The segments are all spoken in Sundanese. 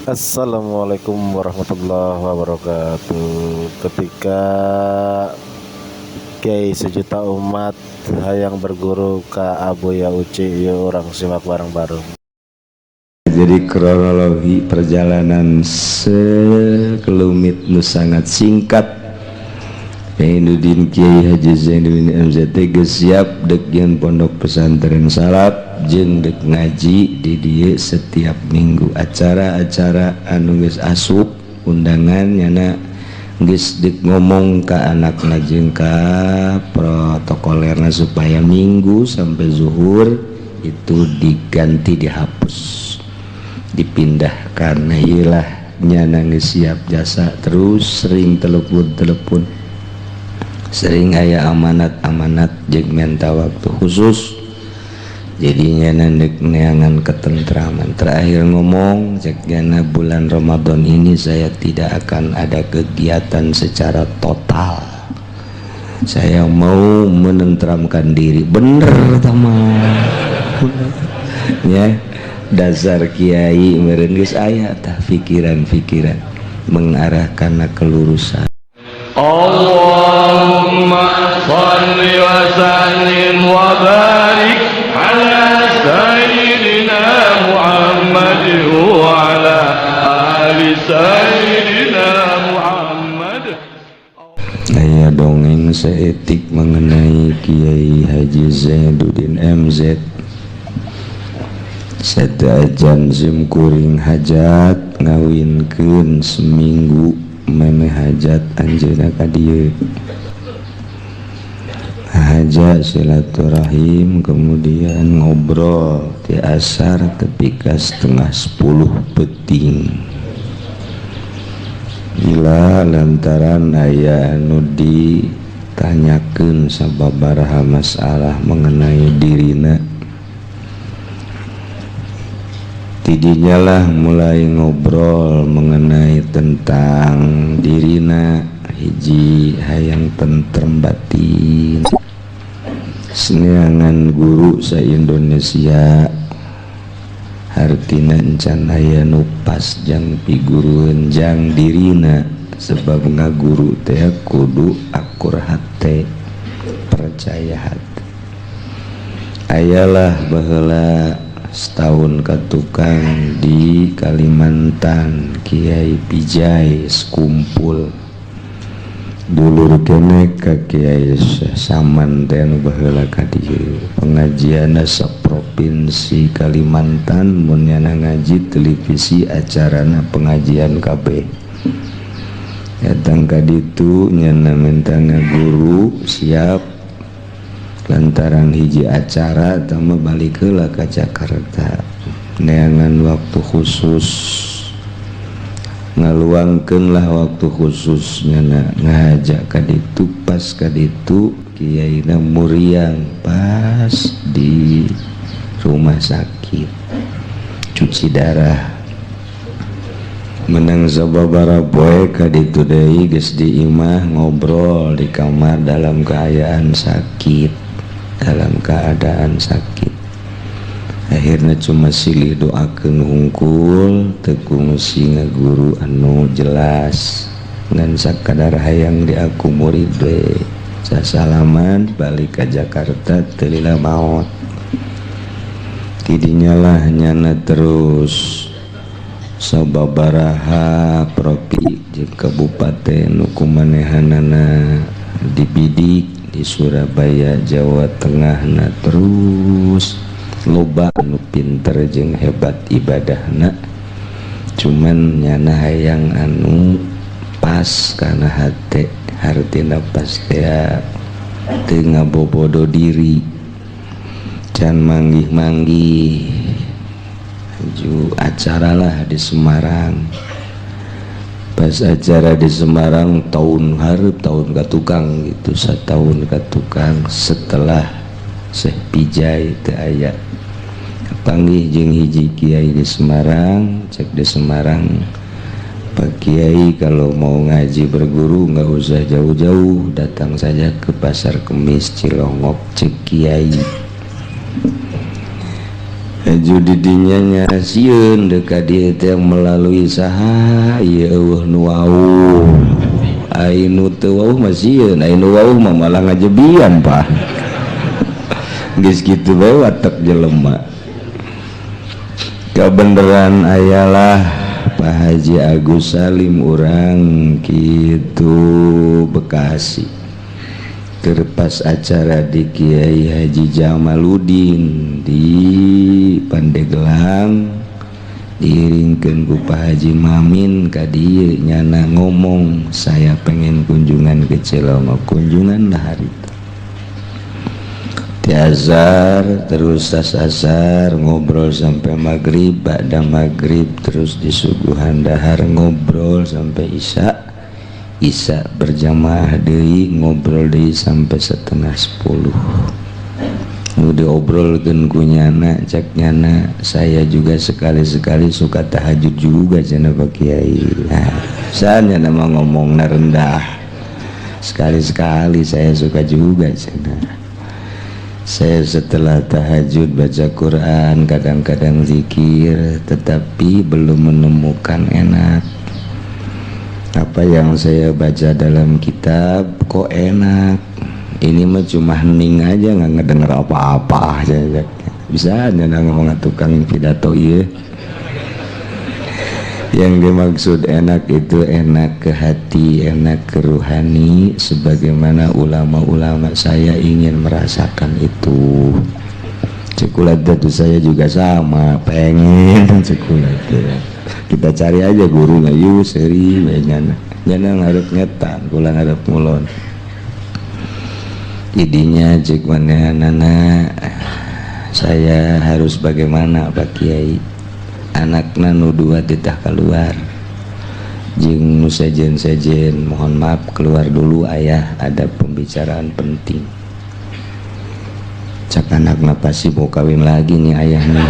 Assalamualaikum warahmatullahi wabarakatuh. Ketika Kiai sejuta umat hayang berguru ka Abuya Uci, yuk urang simak bareng-bareng. Jadi kronologi perjalanan sekelumit nu sangat singkat. Zainuddin Kiai Haji Zainuddin MZ geus siap dek jeung pondok pesantren salaf jeung dek ngaji di dieu setiap minggu. Acara-acara anu geus asup undangan, nyana geus dek ngomong ka anakna jeung ka protokolerna supaya minggu sampai zuhur itu diganti, dihapus, dipindahkan. Nah, iyalah, nyana geus siap jasa. Terus sering telepon-telepon, sering aya amanat-amanat jeung minta waktu khusus. Jadinya dek neangan ketentraman. Terakhir ngomong, cek nyana, "Bulan Ramadan ini saya tidak akan ada kegiatan secara total, saya mau menentramkan diri." Bener teman ya, dasar kiai meureun geus aya tah pikiran-pikiran mengarah kana kelurusan. اللهم صل وسلم وبارك على سيدنا محمد وعلى آل سيدنا محمد. Aya dongeng saeutik mengenai Kiai Haji Zainuddin MZ. Sateuacan sim kuring hajat ngawinkeun, seminggu memeh hajat anjeunna ka dieu, hajat silaturahim, kemudian ngobrol di asar tepi ka 9.30 peuting. Gila, lantaran aya anu ditanyakeun sababaraha masalah mengenai dirina. Tidinya lah mulai ngobrol mengenai tentang dirina. Hiji, hayang tentrem batin, neangan guru sa Indonesia, hartina encan aya nu pas jang pigurueun jang dirina, sebab ngaguru teh kudu akur hate, percaya hati. Ayalah baheula setahun ka tukang di Kalimantan, Kiai Pijai, sekumpul dulur kene ka Kiai Saman teh anu baheula ka dieu. Pengajianna saprovinsi Kalimantan, mun nyana ngaji televisi acarana pengajian kabeh datang ka ditu. Nyana minta ngaguru siap, lantaran hiji acara tambah balik heula ka Jakarta, neangan waktu khusus, ngaluangkeun lah waktu khusus. Nyana ngajak ka ditu, pas ka ditu kiaina muriang pas di rumah sakit cuci darah. Menang sababaraha poe ka ditu deui, geus di imah, ngobrol di kamar dalam keadaan sakit, dalam keadaan sakit. Akhirnya cuma silih doakeun hungkul, teu kungsi ngaguru anu jelas, ngan sakadar hayang diaku murid we. Sasalaman balik ke Jakarta, teu lila maot. Tidinya lah nyana terus sababaraha propi jeung kabupaten nu kumanehanana dibidik di Surabaya, Jawa Tengah. Na terus loba anu pinter jeung hebat ibadahna, cuman nyana hayang anu pas kana hate, hartina pas teh teu ngabobodo diri, can manggih-manggih. Ju acara lah di Semarang. Pas acara di Semarang tahun hareup, tahun ka tukang gitu, setahun ka tukang setelah Syekh Pijai teu aya, kapanggih jeung hiji kiai di Semarang. Cek di Semarang, "Pak Kiai, kalau mau ngaji berguru nggak usah jauh-jauh, datang saja ke Pasar Kemis Cilongok," cek kiai. Didinya nya sieun deuk ka dieu teh melalui saha ieu eueuh nu wauh. Ai nu teu wauh mah sieun, ai nu wauh mah malah ngajebian Pak. Geus kitu bae watek jelema. Kebeneran ayalah Pak Haji Agus Salim urang kitu Bekasi. Keur pas acara di Kiai Haji Jamaluddin di Pandeglang diiringkeun ku Pak Haji Mamin ka dieu nyana ngomong saya pengen kunjungan ke Cilongok, kunjungan lah hari itu. Ti azhar terus tas asar ngobrol sampai maghrib, ba'da maghrib terus disuguhan dahar ngobrol sampai isya. Isya berjamaah deui ngobrol deui sampai 9:30. Nu diobrolkeun ku nyana, cek nyana saya juga sekali-sekali suka tahajud juga cenah Pak Kiai. Nah, saya nyana mah ngomongna rendah. Sekali-sekali saya suka juga cenah. Saya setelah tahajud baca Quran, kadang-kadang zikir, tetapi belum menemukan enak. Apa yang saya baca dalam kitab kok enak. Ini mah cuma hening aja nggak ngedenger apa-apa. Bisa aja ngomong tukang pidato iya. Yang dimaksud enak itu enak ke hati, enak ke ruhani. Sebagaimana ulama-ulama saya ingin merasakan itu. Cekulat itu saya juga sama, pengen cekulat. Kita cari aja gurunya, yuk seri, nyana nyana ngarep ngetan, kula ngarep ngulon. Idinya cek manehannana saya harus bagaimana Pak Kiai? Anakna nu dua titah keluar jeung nu sejen-sejen, mohon maaf keluar dulu ayah, ada pembicaraan penting. Cak anakna pasti mau kawin lagi nih ayahnya.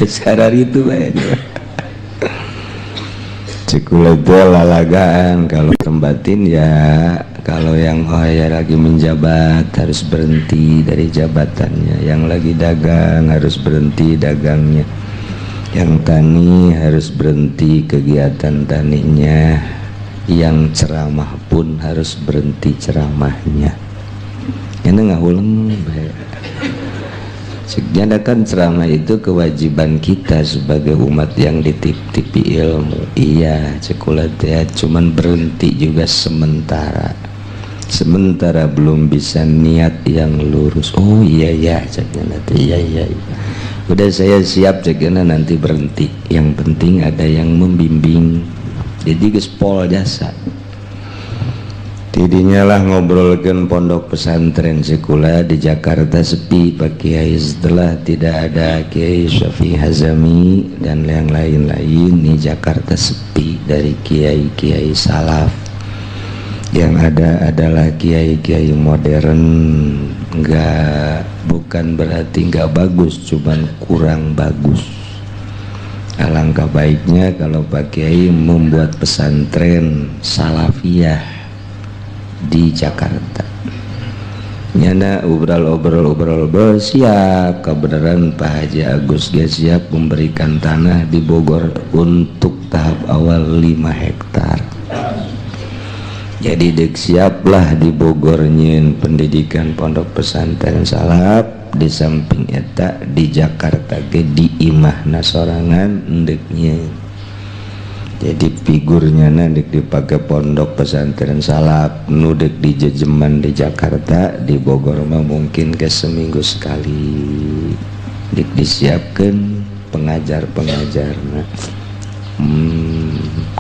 Sadar itu bae. Cekula lalagaan kalau tembatin ya, kalau yang oh ya lagi menjabat harus berhenti dari jabatannya, yang lagi dagang harus berhenti dagangnya, yang tani harus berhenti kegiatan taninya, yang ceramah pun harus berhenti ceramahnya. Ini ngahuleng bae. Sebenarnya kan ceramah itu kewajiban kita sebagai umat yang dititipi ilmu. Iya, cekulat ya, cuman berhenti juga sementara. Sementara belum bisa niat yang lurus. Oh iya ya, ceknya nanti iya iya. Udah saya siap ceknya nanti berhenti. Yang penting ada yang membimbing. Jadi gespol jasa. Tidinya lah ngobrolkan pondok pesantren sekolah di Jakarta sepi Pak Kiai, setelah tidak ada Kiai Syafi'i Hazami dan yang lain-lain di Jakarta sepi dari kiai-kiai salaf. Yang ada adalah kiai-kiai modern. Enggak, bukan berarti enggak bagus, cuman kurang bagus. Alangkah baiknya kalau Pak Kiai membuat pesantren salafiyah di Jakarta. Nyana obrol-obrol siap, kebenaran Pak Haji Agus dia siap memberikan tanah di Bogor untuk tahap awal 5 hektar. Jadi dek siaplah di Bogor nyin pendidikan pondok pesantren salaf, di samping eta di Jakarta ge di imahna sorangan endek nyin. Jadi figurnya nanti dipakai pondok pesantren salaf nu dek di jejeman di Jakarta, di Bogor mah mungkin ke seminggu sekali dik disiapkan pengajar-pengajarna.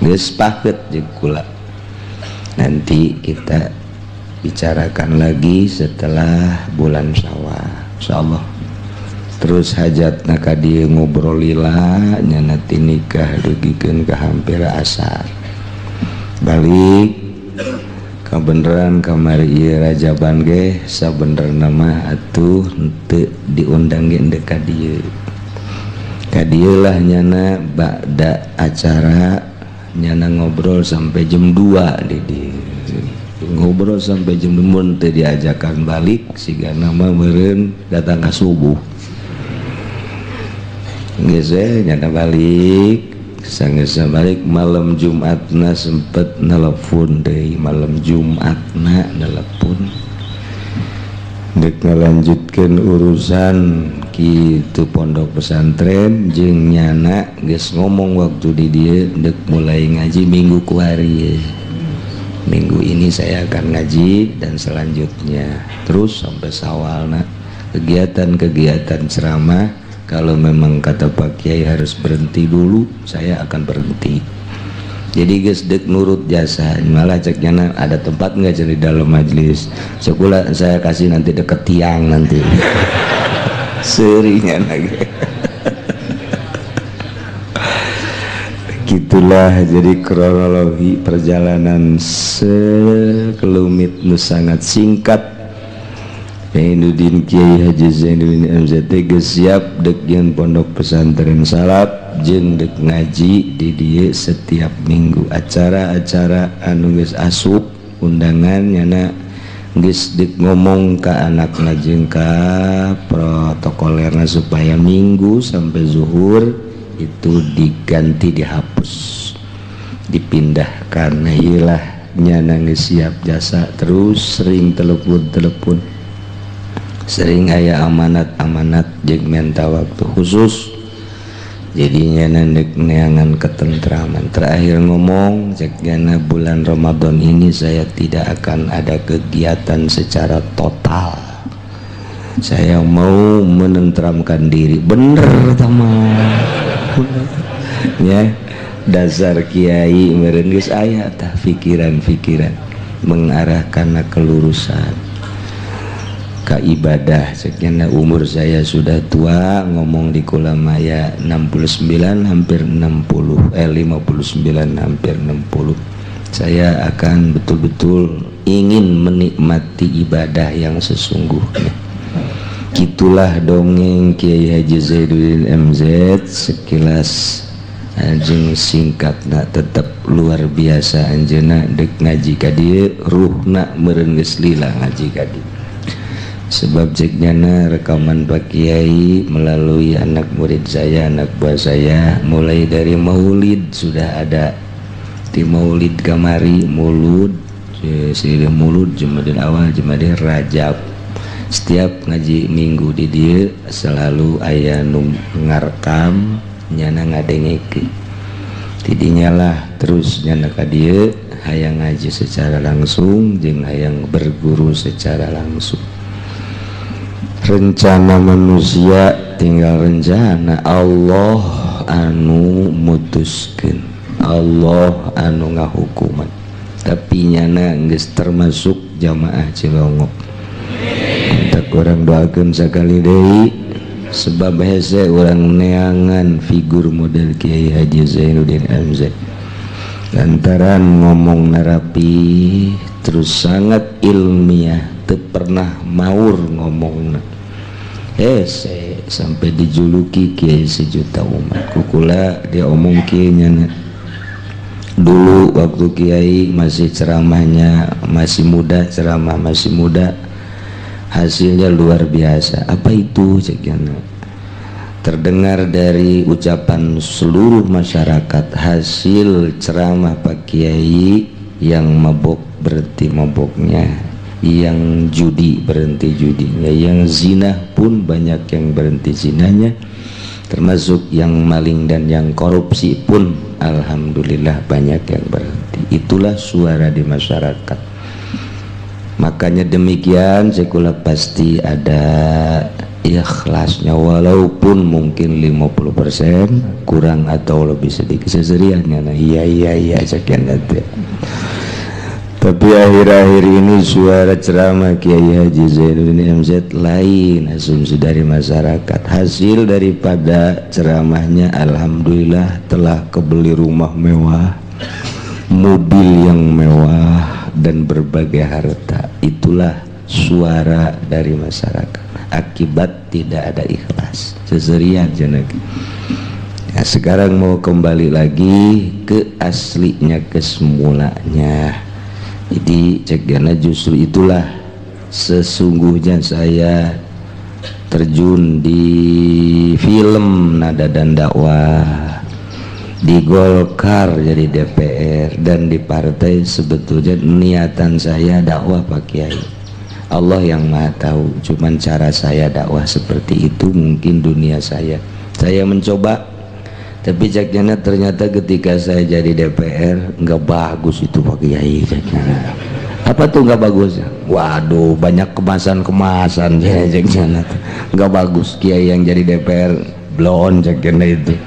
Geus paket jeung kula. Nanti kita bicarakan lagi setelah bulan Syawal insyaallah. Terus hajatna ka dieu ngobrol lila nyana ti nikah dugikeun ka hampir asar. Balik kabeneran kamari ieu rajaban ge sabenerna mah atuh henteu diundang ge endek ka dieu. Ka dieu lah nyana ba'da acara nyana ngobrol sampai jam 2 di dieu. Ngobrol sampai jam 6 teh diajakan balik siga nama meureun datang ka subuh. Geus we nyana balik. Sanggeus balik malam Jumatna sempet nelpon deui, malam Jumatna nelpon. Dek ngalanjutkeun urusan kitu pondok pesantren jeung nyana geus ngomong waktu di dieu dek mulai ngaji minggu kuari. Minggu ini saya akan ngaji dan selanjutnya terus sampai sawalna kegiatan-kegiatan ceramah. Kalau memang kata Pak Kiai harus berhenti dulu, saya akan berhenti. Jadi geus dek nurut jasa, malah cek nyana ada tempat nggak jadi dalam majelis sekolah saya kasih nanti deket tiang nanti. Seringnya lagi. Gitulah jadi kronologi perjalanan sekelumit nu sangat singkat. Zainuddin Kiai Haji Zainuddin MZ geus siap dek jeung pondok pesantren salaf jeung dek ngaji di dieu setiap minggu acara-acara anu geus asup undangan nyana geus dek ngomong ka anakna jeung ka protokolerna supaya minggu sampai zuhur itu diganti, dihapus, dipindahkan. Iyalah nyana geus siap jasa terus sering telepon-telepon, sering aya amanat-amanat jeung menta waktu khusus. Jadinya nandek neangan ketentraman. Terakhir ngomong cek nyana bulan Ramadan ini saya tidak akan ada kegiatan secara total, saya mau menentramkan diri. Bener teman ya, dasar kiai meureun geus aya tah pikiran-pikiran mengarahkan kelurusan ka ibadah. Sekian umur saya sudah tua, ngomong di Kulamaya 69 hampir 60, 59 hampir 60. Saya akan betul-betul ingin menikmati ibadah yang sesungguhnya. Gitulah dongeng Kiai Haji Zainuddin MZ sekilas anjing singkatna tetap luar biasa. Anjeunna dek ngaji ka dieu ruhna meureun geus lila ngaji ka dieu. Sebab cek nyana rekaman Pak Kiai melalui anak murid saya, anak buah saya, mulai dari maulid sudah ada. Di maulid kamari mulud, silih mulud Jumadil awal, Jumadil Rajab. Setiap ngaji minggu di dieu selalu aya nu ngarekam nyana ngadengekeun. Tidinya lah terus nyana ka dieu hayang ngaji secara langsung jeung hayang berguru secara langsung. Rencana manusia tinggal rencana Allah anu mutuskeun, Allah anu ngahukuman. Tapi nyana geus termasuk jamaah Cilongok. Tak urang doakeun sakali deui sebab hese urang neangan figur model Kiai Haji Zainuddin MZ. Lantaran ngomong narapi terus sangat ilmiah, teu pernah maur ngomongna. Hese sampai dijuluki Kiai sejuta umat. Kukula dia omong kiai nyana. Dulu waktu Kiai masih ceramahnya masih muda, ceramah masih muda, hasilnya luar biasa. Apa itu cek nyana? Terdengar dari ucapan seluruh masyarakat, hasil ceramah Pak Kiai yang mabok berhenti maboknya, yang judi berhenti judinya, yang zina pun banyak yang berhenti zinanya, termasuk yang maling dan yang korupsi pun alhamdulillah banyak yang berhenti. Itulah suara di masyarakat. Makanya demikian sekolah pasti ada ikhlasnya, walaupun mungkin 50% kurang atau lebih sedikit seseriannya. Nah, iya iya iya sekian nanti. Tapi akhir-akhir ini suara ceramah Kiai Haji Zainuddin MZ lain asumsi dari masyarakat. Hasil daripada ceramahnya alhamdulillah telah kebeli rumah mewah, mobil yang mewah, dan berbagai harta. Itulah suara dari masyarakat akibat tidak ada ikhlas. Seserian jeneng. Nah, sekarang mau kembali lagi ke aslinya, ke semulanya. Jadi cek diana, justru itulah sesungguhnya saya terjun di film Nada dan Dakwah, di Golkar jadi DPR dan di partai, sebetulnya niatan saya dakwah, Pak Kiai. Allah yang Maha tahu, cuman cara saya dakwah seperti itu. Mungkin dunia saya mencoba, tapi cek nyana ternyata ketika saya jadi DPR nggak bagus itu, Pak Kiai. Cek nyana, apa tuh nggak bagus? Waduh, banyak kemasan-kemasan. Cek nyana, nggak bagus kiai yang jadi DPR, bloon cek nyana itu.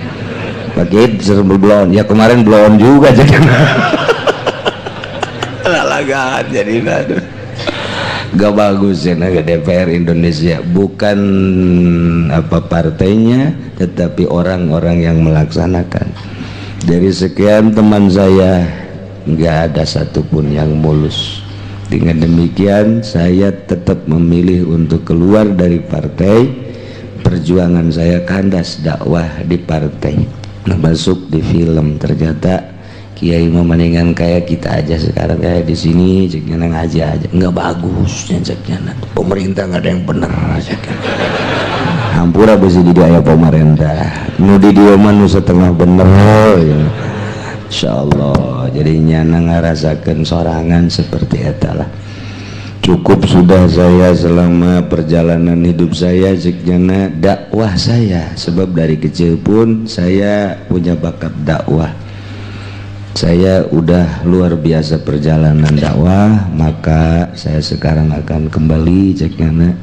Pak Kiai serem bloon ya, kemarin bloon juga cek nyana. Lalagaan jadi, aduh, gak bagus ya DPR Indonesia, bukan apa partainya, tetapi orang-orang yang melaksanakan. Dari sekian teman saya nggak ada satupun yang mulus. Dengan demikian saya tetap memilih untuk keluar dari partai. Perjuangan saya kandas dakwah di partai. Nah, masuk di film, ternyata kiai mah mendingan kayak kita aja sekarang, kayak di sini cek ngaji aja. Nggak bagus cek, pemerintah nggak ada yang bener cek. Hampura besi di aya pemerintah nu di dieu mah nu setengah bener ya. Insyaallah jadi nyana ngarasakeun sorangan seperti eta lah. Cukup sudah saya selama perjalanan hidup saya cek nyana dakwah saya, sebab dari kecil pun saya punya bakat dakwah. Saya udah luar biasa perjalanan dakwah, maka saya sekarang akan kembali cek nyana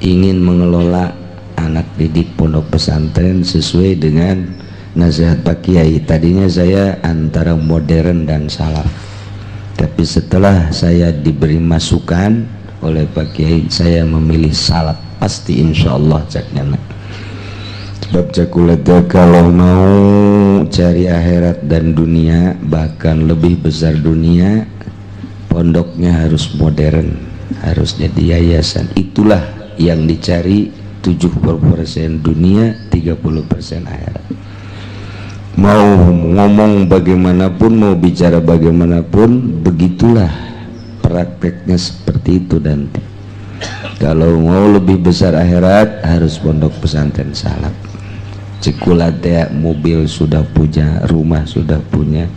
ingin mengelola anak didik pondok pesantren sesuai dengan nasihat Pak Kiai. Tadinya saya antara modern dan salaf, tapi setelah saya diberi masukan oleh Pak Kiai, saya memilih salaf pasti, insya Allah cek nyana. Sebab cek kula, kalau mau cari akhirat dan dunia, bahkan lebih besar dunia, pondoknya harus modern, harus jadi yayasan. Itulah yang dicari, 70% dunia, 30% akhirat. Mau ngomong bagaimanapun, mau bicara bagaimanapun, begitulah prakteknya, seperti itu nanti. Kalau mau lebih besar akhirat, harus pondok pesantren salaf. Cek kula teh, mobil sudah punya, rumah sudah punya,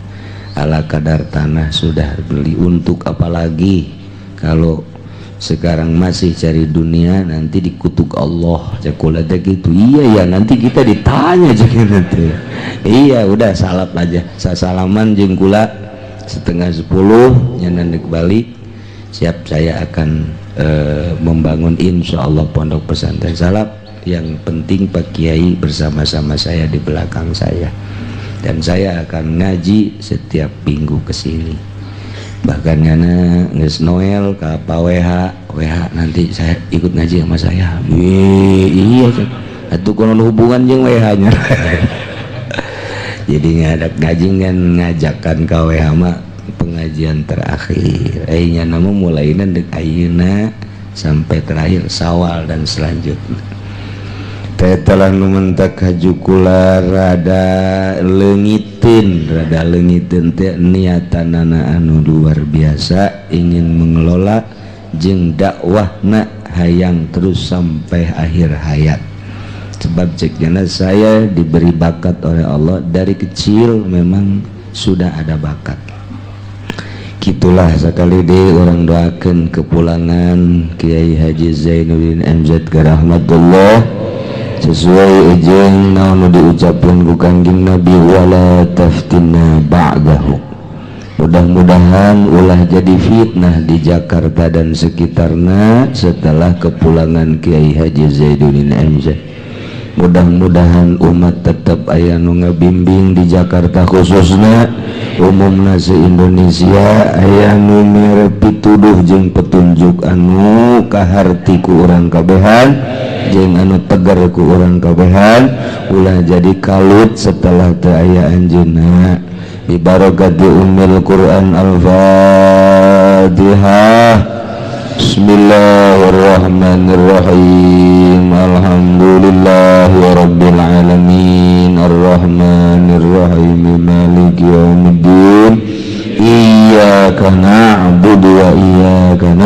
ala kadar tanah sudah beli, untuk apalagi kalau sekarang masih cari dunia? Nanti dikutuk Allah cek kula teh gitu. Iya ya, nanti kita ditanya cek nanti. Iya, udah salaf aja. Sasalaman jeung kula 9.30, nyana balik siap. Saya akan membangun insya Allah pondok pesantren salaf. Yang penting Pak Kiai bersama-sama saya di belakang saya, dan saya akan ngaji setiap minggu ke sini. Bahkan nyana geus Noel ke Pak WH, WH nanti saya ikut ngaji sama saya. Wih, iya atuh, konon hubungan jeung WH nya, jadi ngadak ngaji kan ngajakan ke WH mah pengajian terakhir. Eh, nyana mah mulainya dek ayeuna sampai terakhir Sawal dan selanjutnya. Tetelah nu mentak haju kula rada leungiteun teh niatanana anu luar biasa ingin mengelola jeung dakwahna hayang terus sampai akhir hayat. Sebab cek nyana, saya diberi bakat oleh Allah dari kecil, memang sudah ada bakat. Gitulah, sekali deh urang doakan kepulangan Kiai Haji Zainuddin MZ rahmatullah sesuai jeung naon nu diucapkeun ku Kangjeng Nabi, wala taftinna ba'dahu. Mudah-mudahan ulah jadi fitnah di Jakarta dan sekitarnya setelah kepulangan Kiai Haji Zainuddin MZ. Mudah-mudahan umat tetap aya nu ngabimbing di Jakarta khususnya, umumna se Indonesia, aya nu mere pituduh jeung petunjuk anu kaharti ku urang kabehan jeung anu tegar ku urang kabehan. Ulah jadi kalut setelah teu aya anjeunna. Bibarakati ummil Quran, Al-Fatihah. Bismillahirrahmanirrahim. Alhamdulillahi rabbil alamin, arrahmanirrahim, maliki yaumiddin, iyyaka na'budu.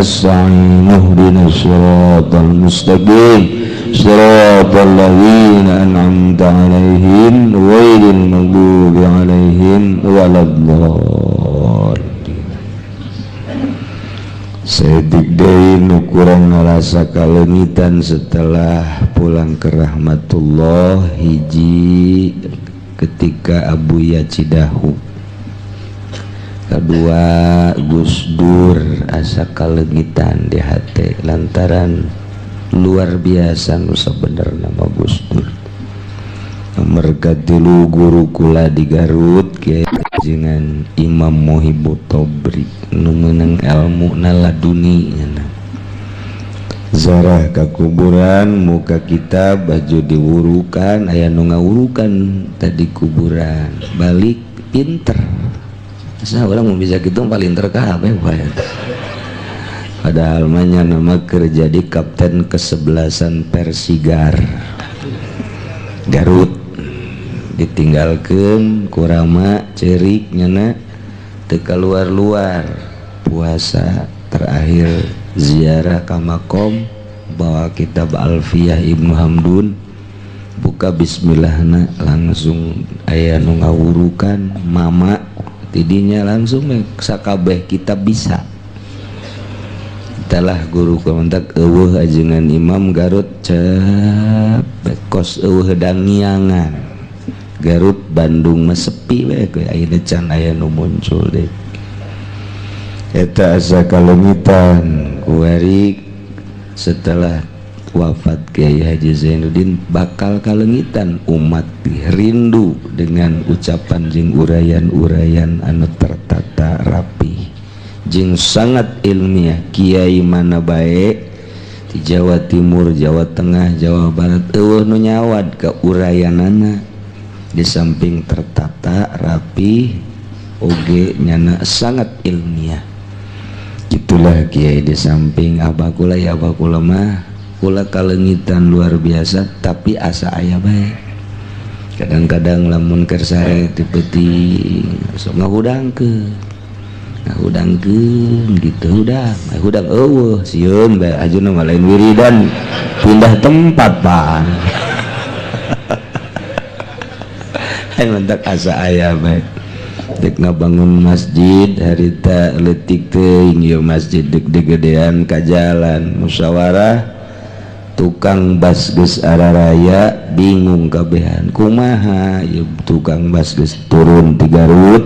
nasta'in ihdinas siratal mustaqim siratal ladzina an'amta 'alaihim ghairil maghdubi 'alaihim waladdallin. Sedik deui nu kurang ngarasa kaleungitan setelah pulang ke rahmatullah hiji ketika Abuya Cidahu, kedua Gus Dur asa kaleungitan di hati lantaran luar biasa nu sabenerna mah Gus Dur. Nomor katilu guru kula di Garut Kiai dengan Imam Muhibbu Tobri nu meunang ilmu naladuni zarah ka kuburan muka kitab baju diwurukan aya nu ngawurukan tadi kuburan balik pinter. Asa urang mun bisa kitu paling terkabeh bae. Padahal mah nama kerja di kapten kesebelasan Persigar Garut ditinggalkan kurama cerik nyana teu keluar-luar puasa terakhir ziarah ka makom bawa kitab Alfiyah Ibnu Hamdun buka bismillahna langsung aya nu ngawurukan mama tidinya langsung sakabeh kitab bisa. Telah guru kontak eueuh ajengan Imam Garut cep kos eueuh dangiangan Garut Bandung mah sepi we ayeuna can aya nu muncul deui eta asa kaleungitan kuari setelah wafat Kiai Haji Zainuddin bakal kaleungitan umat rindu dengan ucapan jeung uraian-uraian anu tertata rapi jeung sangat ilmiah. Kiai mana bae di Jawa Timur, Jawa Tengah, Jawa Barat eueuh nu nyawad ka uraianana di samping tertata rapi oge nyana sangat ilmiah. Itulah kiai di samping abah kula ya abah kula mah kula kaleungitan luar biasa tapi asa aya bae. Kadang-kadang lamun keur sare ti peuting sok ngahudangkeun ngahudangkeun gitu hudang hudang eueuh sieun bae ajuna mah lain wiridan pindah tempat pan. Mentak asa aya bae dek ngabangun masjid harita leutik teuing ieu masjid dek digedean ka jalan musyawarah tukang bas geus araraya bingung kabehan kumaha ieu tukang bas geus turun ti Garut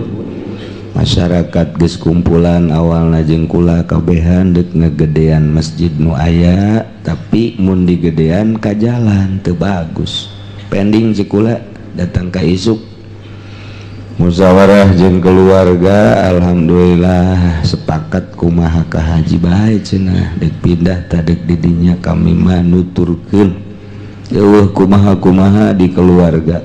masyarakat geus kumpulan awalna jeung kula kabehan dek ngegedean masjid nu aya tapi mun digedean ka jalan teu bagus pending ceuk kula datang ka isuk musyawarah jeung keluarga alhamdulillah sepakat kumaha ka haji bae cenah dek pindah ta dek di dinya kami mah nuturkeun eueuh kumaha-kumaha di keluarga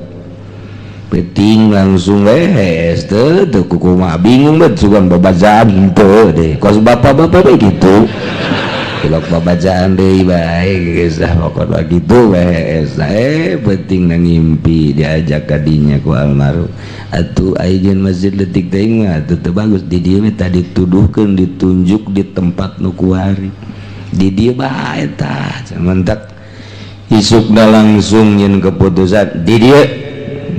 peting langsung wes teu teu kumaha bingung bet sugan babajaan teu deh kos bapak-bapak bae kitu tilok babajaan deui bae geus dah pokona kitu wes penting na ngimpi diajak ka dinya ku almarhum atuh ayeuna masjid leutik teuing mah atuh teu bagus di dieu mah tadi dituduhkeun ditunjuk di tempat nu kuari di dieu bae tah mentak isukna langsung nyeun keputusan di dieu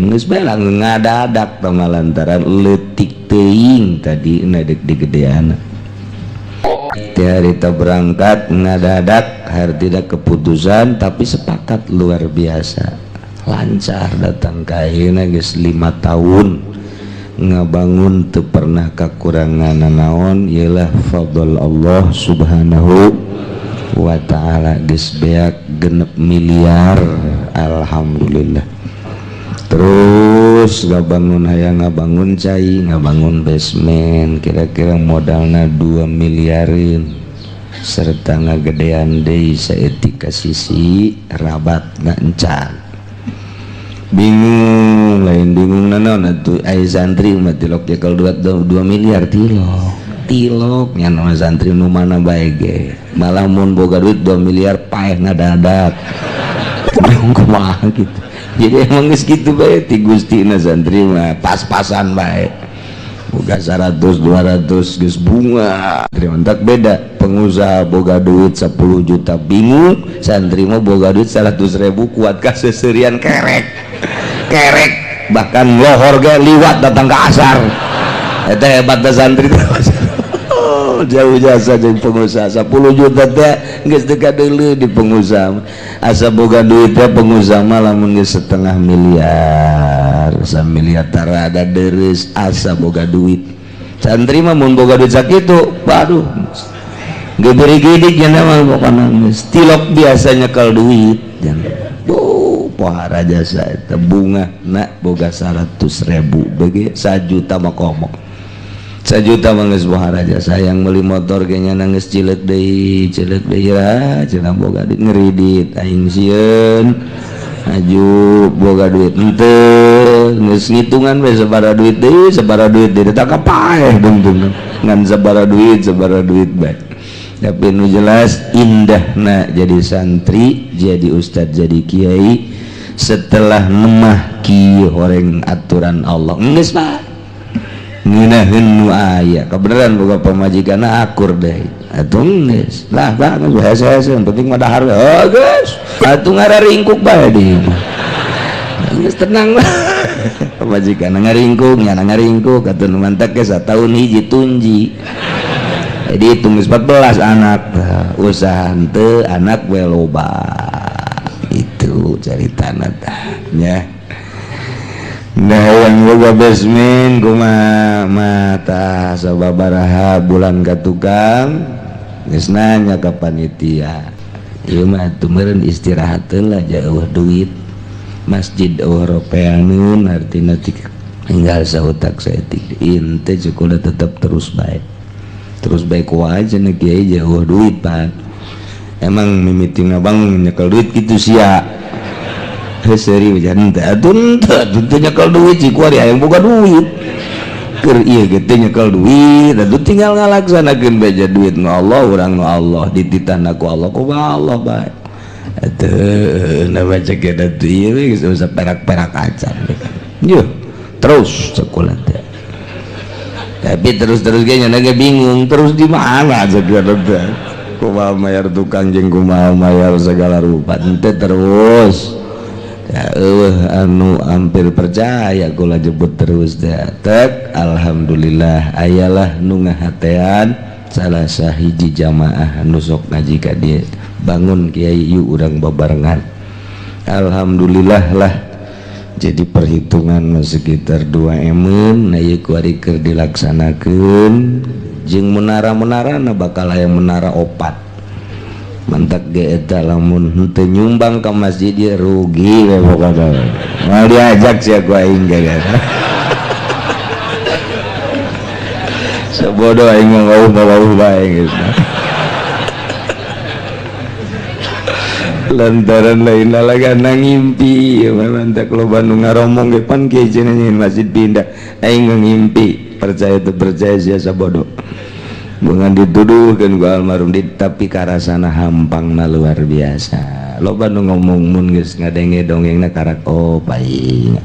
geus bae langsung ngadadak tah lantaran leutik teuing tadi na deuk digedean. Harita berangkat ngadadak hari tidak keputusan tapi sepakat luar biasa lancar datang ka ayeuna geus 5 tahun ngabangun teu pernah kakurangan naon ialah fadl Allah Subhanahu wa ta'ala geus beak 6 miliar alhamdulillah. Terus ngabangun hayang ngabangun cai ngabangun basement kira-kira modalna 2 miliarin serta ngagedean deui saeutik ka sisi rabat encan bingung lain bingung naon atuh ai santri mah tilok jekel 2 miliar tilok tilok nya nu santri nu mana bae ge malah mun boga duit 2 miliar paeh ngadadak kumaha gitu. Jadi emang geus kitu bae ti Gustina santri mah pas-pasan bae. Boga 100 200 geus bunga. Mantap beda pengusaha boga duit 10 juta bingung, santri mah boga duit 100 ribu kuat kaseserian kerek. Kerek bahkan lohor ge liwat datang ke asar. Eta hebatna santri teh. Jauh jasa jeung pengusaha 10 juta teh geus teu kadeuleu di pengusaha. Asa boga duit teh pengusaha mah lamun geus setengah miliar, samiliar tarada deres asa boga duit. Santri mah mun boga duit sakitu, waduh. Geuberi-gidik nya mah pokona geus tilok biasanya kalau duit. Pohara jasa eta bunga na boga 100 ribu bagi 1 juta mah komo. 1 juta mah geus pohara jasa yang beli motor kayaknya nangis cilet deui ra cenah boga duit ngeridit aing sieun aju boga duit henteu geus ngitungan we sabaraha duit deui tak kapaeh dungtung ngan sabaraha duit bae. Tapi nu jelas indahna jadi santri, jadi ustad, jadi kiai setelah nemah ki horeng aturan Allah geus mah ngeunaheun nu aya kebenaran boga pamajikanna akur deh atuh geus lah bang hese-hese yang penting mah dahar we oh geus atuh ngararingkuk bae di imah geus tenang lah pamajikanna ngaringkuk nyana ngaringkuk atuh nu mantak ge sataun hiji tunji jadi hitung geus 14 anak usaha henteu anak we loba itu caritana tah nya. Nah yang boga basement kumaha mata sababaraha bulan ka tukang geus nanya ka panitia ieu mah atuh meureun istirahat lah jauh duit masjid eueuh ropeaneun artina tinggal sautak saeutik inte cukup tetep terus baik wae cenah kiai jauh duit pan emang mimiti ngabang nyekel duit kitu sia seri hujan teh atuh teu nyekel duit si kuari hayang boga duit keur ieu ge teu nyekel duit atuh tinggal ngalaksanakeun beja duit nu Allah urang nu Allah dititahna ku Allah kumaha Allah bae atuh na baca ge atuh ieu we geus usah perak-perak acan yuh terus sekolah teh tapi terus-terus ge nya ge bingung terus di mana segala teh kumaha mayar tukang jeung kumaha mayar segala rupa teh terus ya anu hampir percaya kula jebut terus tek alhamdulillah ayalah nu ngahatean salah sahiji jamaah anu sok ngaji ka dieu bangun kiai yuk urang babarengan alhamdulillah lah jadi perhitungan sekitar 2 emen nah ieu kuari keur dilaksanakeun jeung menara-menara na bakal aya menara 4 mantak ge eta lamun henteu nyumbang ka masjid ieu rugi we pokona moal diajak sia ku aing ge sabodo aing mah wauh bae geus lantaran lain lalagan ngimpi ieu mah mantak loba nu ngaromong ge pan kieu cenah nyeun masjid pindah aing ngimpi percaya teu percaya sia sabodo bukan dituduhkan ku almarhum di tapi karasana hampangna luar biasa loba nu ngomong mun geus ngadenge dongengna karak oh paing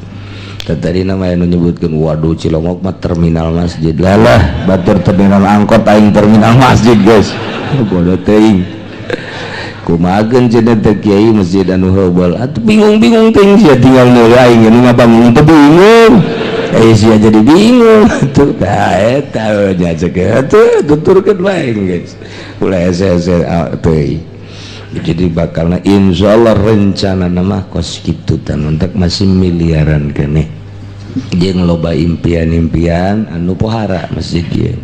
tadi nama anu nyebutkeun waduh Cilongok mah terminal masjid lah lah batur terminal angkot aing terminal masjid guys bodoh teuing kumahakeun cenah teh kiai masjid anu heubeul atuh bingung-bingung teuing sia tinggal meuli aing nu ngabangun teh bingung sia jadi bingung tuh tah eta nya cek atuh tuturkeun bae guys ulah hese-hese teuing jadi bakalna insyaallah rencana mah kos kitu tah mantak masih miliaran keneh jeung loba impian-impian anu pohara masjid ieu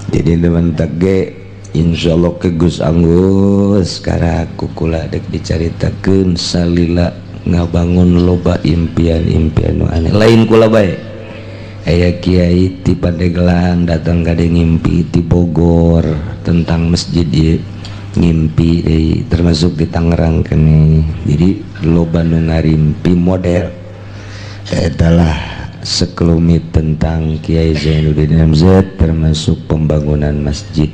jadi mantak ge insyaallah ke Gus Anggus karaku kula dek dicaritakeun salila ngabangun loba impian-impian nu aneh lain kula bae aya kiai ti Pandeglang datang ka dieu ngimpi ti Bogor tentang masjid ieu ngimpi deui termasuk di Tangerang keneh jadi loba nu ngarimpi model eta lah sekelumit tentang Kiai Zainuddin MZ termasuk pembangunan masjid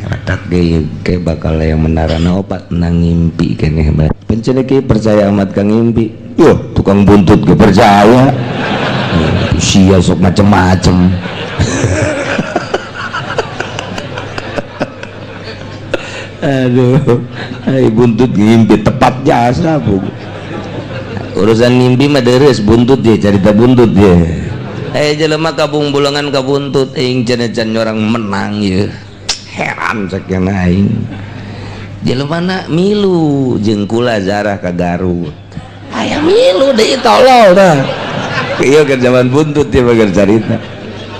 Ratak ge ke bakal yang menarana opat nang ngimpi keneh bae pencene kiai percaya amat kang ngimpi yuh tukang buntut ge percaya Sia sok macem-macem. Aduh, ai buntut ngimpi tepat jasa bu. Urusan ngimpi mah deres buntut dia, cerita buntut dia. Jelema kabung bulangan ka buntut aing cenah orang menang ye. Heran cek aing. Jelema na milu jeung kula zarah ka Garut. Aya milu deui tolol dah. Ieu keur zaman buntut ieu mah carita.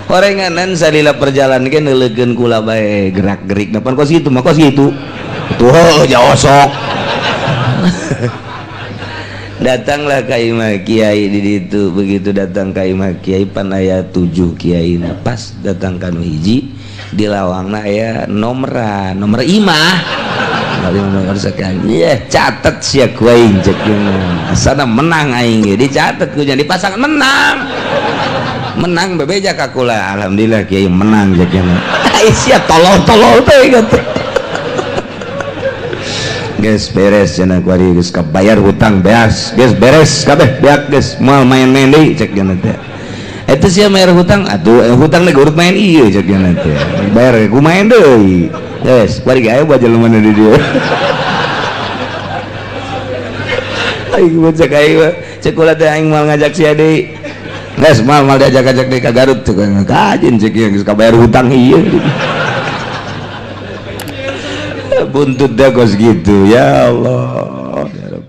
Horenganan salila perjalanan ge neuleukeun kula bae gerak-gerik napan kos kitu mah kos kitu. Tuh jauh sok. Datanglah ka imah kiai di ditu, begitu datang ka imah kiai pan aya 7 kiai na pas datang ka nu hiji di lawangna aya nomor nomor imah. Iya, catet sia ku aing cek asana menang aing ge dicatet ku jadi pasangan menang. Menang bebeja ka kula alhamdulillah kiai menang cek ai sia tolol-tolol teh gitu. Geus beres cenah ku ari geus kabayar hutang beas geus beres kabeh beak geus moal main-main deui cek cenah teh. Eta sia bayar hutang atuh hutang ge urut main ieu cek cenah teh. Bayar ku main deui. Geus kuari ge aya bae jelema di dieu. Aing mah cek aing mah cek kula teh aing moal ngajak sia deui. Geus moal moal diajak-ajak deui ka Garut cek kajin cek ieu geus kabayar hutang ieu. Buntut dah kos gitu ya Allah ya Rabb.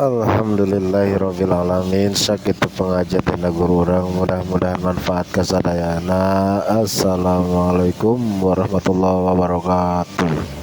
Alhamdulillahirabbil alamin. Sakitu pengajian tina guru urang, mudah-mudahan manfaat kasadayana. Assalamualaikum warahmatullahi wabarakatuh.